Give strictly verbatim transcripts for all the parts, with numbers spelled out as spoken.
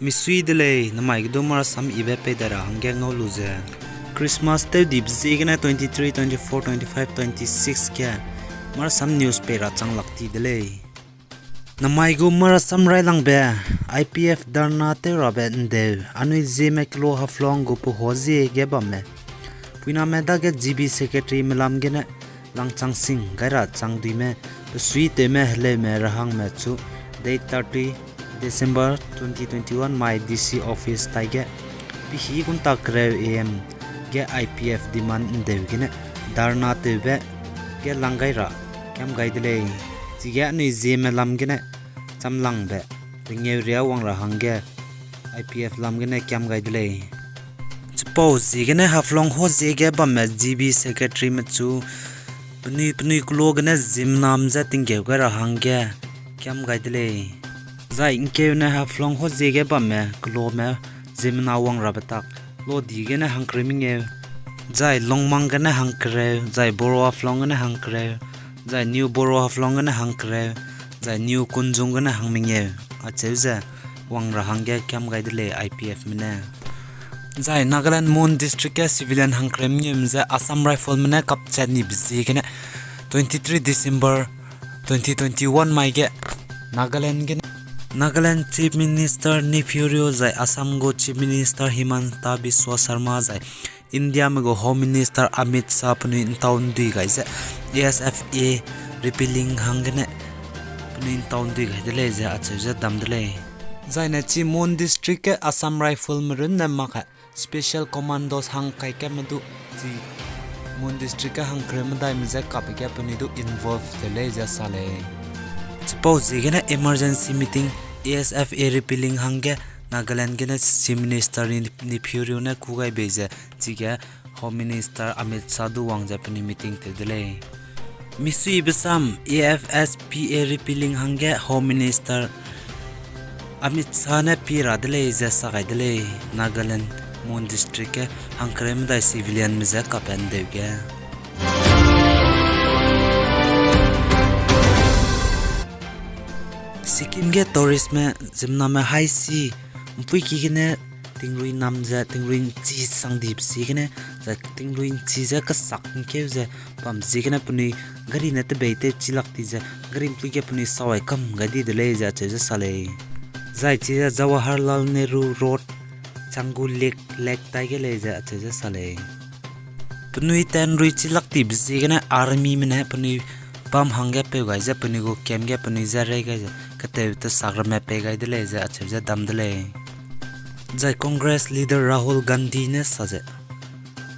Misui de lei, namai ge du marasam ibe pei dai ra hangge ngau lu ze. Christmas tew dibe ziegene twenty-three, twenty-four, twenty-five, twenty-six ge marasam news pei ra chang lak ti de lei. Namai gu marasam railangbe, I P F dharna tew rabe ndeu, anui Zeme kelo Haflong gu pe huazie ge bamme. Puiname dage G B secretary melam gene langchang sing gai ra changduime, pe suitewme heleume rahangme chu date thirty December twenty twenty-one mai D C office taige pehî gunta kereu A M ge I P F demand ndeu gene dharna tewbe ge lang gai ra kiam gai de lei. Chige anui Zeme lam gene chamlangbe, pengeu riâ wang ra hangge I P F lam gene kiam gai de lei. Chipau ziegene Haflong huazie ge bamme G B secretaryme chu penui penui kelo gene ziemmename je tinggeu gai ra hangge kiam gai de lei. Zai ngkeune Haflong huazie ge bamme kelome ziemmena wang rabe tak, Lodi gene hangkereu mengeu, zai Longmang gene hangkereu, zai Boro Haflong gene hangkereu, zai New Boro Haflong gene hangkereu, zai New Kunjung gene hangmengeu, acheu ze wang ra hangge kiam gai de lei I P Fme ne. Zai Nagaland Mon District ge civilian hangkereu mengeume je Assam Rifleme ne kapchat nibe ziegene twenty-three December twenty twenty-one mai ge Nagaland gene, Nagaland Chief Minister Neiphiu Rio zai Assam gu Chief Minister Himanta Biswa Sarma zai Indiame gu Home Minister Amit Shah penui ntau ndui gai ze A S F A repealing hanggene penui ntau ndui gai de lei ze acheu ze dam de lei. Zaine chi Mon District ge Assam Rifleme runne mak ge Special Commandos hangkai kame du chi Mon District ge hangkereu medaime je kabe ge penui du involve tew lei ze sa lei. Chipau ziegene emergency meeting A S F A repealing hangge Nagaland gene Chief Minister Neiphiu Rio ne kû gai bei ze chige Home Minister Amit Shah du wang ze penui meeting tew de lei. Misuibe sam A F S P A repealing hangge Home Minister Amit Shah ne pie ra de lei ze sa gai de lei, Nagaland Mon District ge hangkereu medai civilianme je kabe ndeu ge. Sikkim ge touristme ziemmename haisi mpuiki gene tingrui nam ze tingrui nchi sangdibe ziegene, zai tingrui nchi ze kesak ngkeu ze bam ziegene penui gari ne tebei tew chilak ti ze gari mpui ge penui sawai kam gai di de lei ze acheu ze sa lei. Zai chize Jawaharlal Nehru Road, Changu Lake, Lake tai ge lei ze acheu ze sa lei. Penui tenrui chilak tibe ziegene armyme ne penui bam hangge peu gai ze penui gu camp ge penui je rei gai ze ketew tesak ramme pei gai de lei ze acheu ze dam de lei. Zai Congress leader Rahul Gandhi ne sa ze,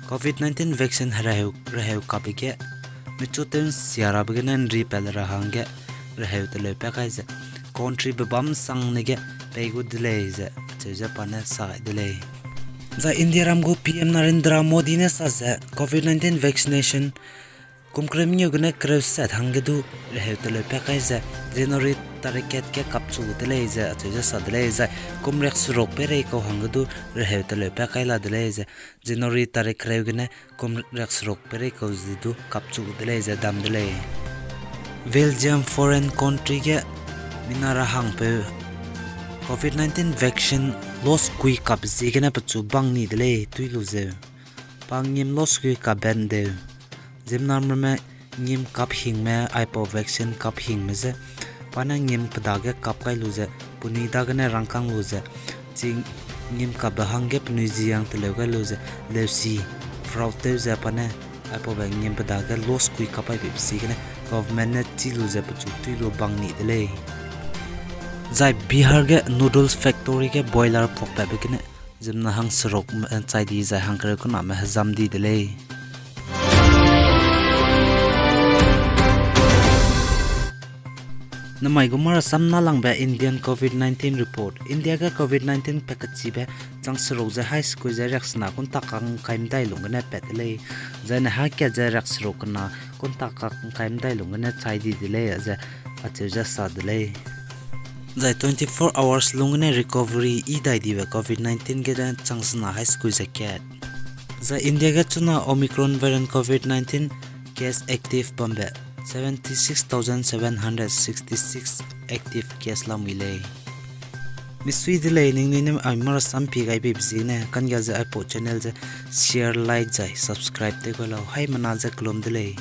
covid nineteen vaccine hereheu, reheu kabe ge, michu tew nsia rabe gene nri pat ra hangge, reheu teleu pa kai ze, countrybe bam sangne ge pei gu de lei ze acheu ze pa ne sa gai de lei. Zai Indiaram gu P M Narendra Modi ne sa ze, covid nineteen vaccination kum kereu mengeu gene kereu set hangge du reheu teleu pa kai ze, January tarik kat ge kapchu gu de lei ze acheu ze sa de lei. Zai kum riakseruk peirei kau hangge du reheu teleu pa kai la de lei ze, January tarik kereu gene kum riakseruk peirei kau ze du kapchu gu de lei ze dam de lei. Belgium foreign country ge mina ra hangpeu covid nineteen vaccine loss kui kap ziegene pechu bang ni de lei tui lu zeu. Pa ngim loss kui kap ben deu. Ziemmename ngim kap hingme, aipau vaccine kap hingme je, pa ne ngim pe dage kap kai lu ze, penui dagene rangkâng lu ze, chi ngim kapbe hangge penui ziang teleu gai lu ze, leusi fraud tew ze pa ne, aipaube ngim pe dage loss kui kap ai beibe ziegene, government ne chî lu ze pechu tui lu bang ni de lei. Zai Bihar ge noodles factory ge boiler puakpatbe gene, ziemmena hangseruk, eh, chai di zai hangkereu kename hezam di de lei. Namai gu marasam nâlangbe Indian covid nineteen report. India ge covid nineteen pa kachibe chang seruk ze hai sekui ze riaksena kuntak kak ngkai medai lung gene pat de lei. Zaine hangkat ze riakseruk kena kuntak kak ngkai medai lung gene chai di de lei, ze acheu ze sa de lei. Zai twenty-four hours lung gene recovery i dai dibe covid nineteen ge de chang sena hai sekui ze kat. Zai India ge chuna Omicron variant covid nineteen case active bambe seventy-six thousand seven hundred sixty-six active case lamui lei. Misui de lei, ningnui ne aimara sam pi gai beibe ziegene, kangga ze aipau channel ze share, like zai subscribe tew gai lau. Haimena ze kelum de lei.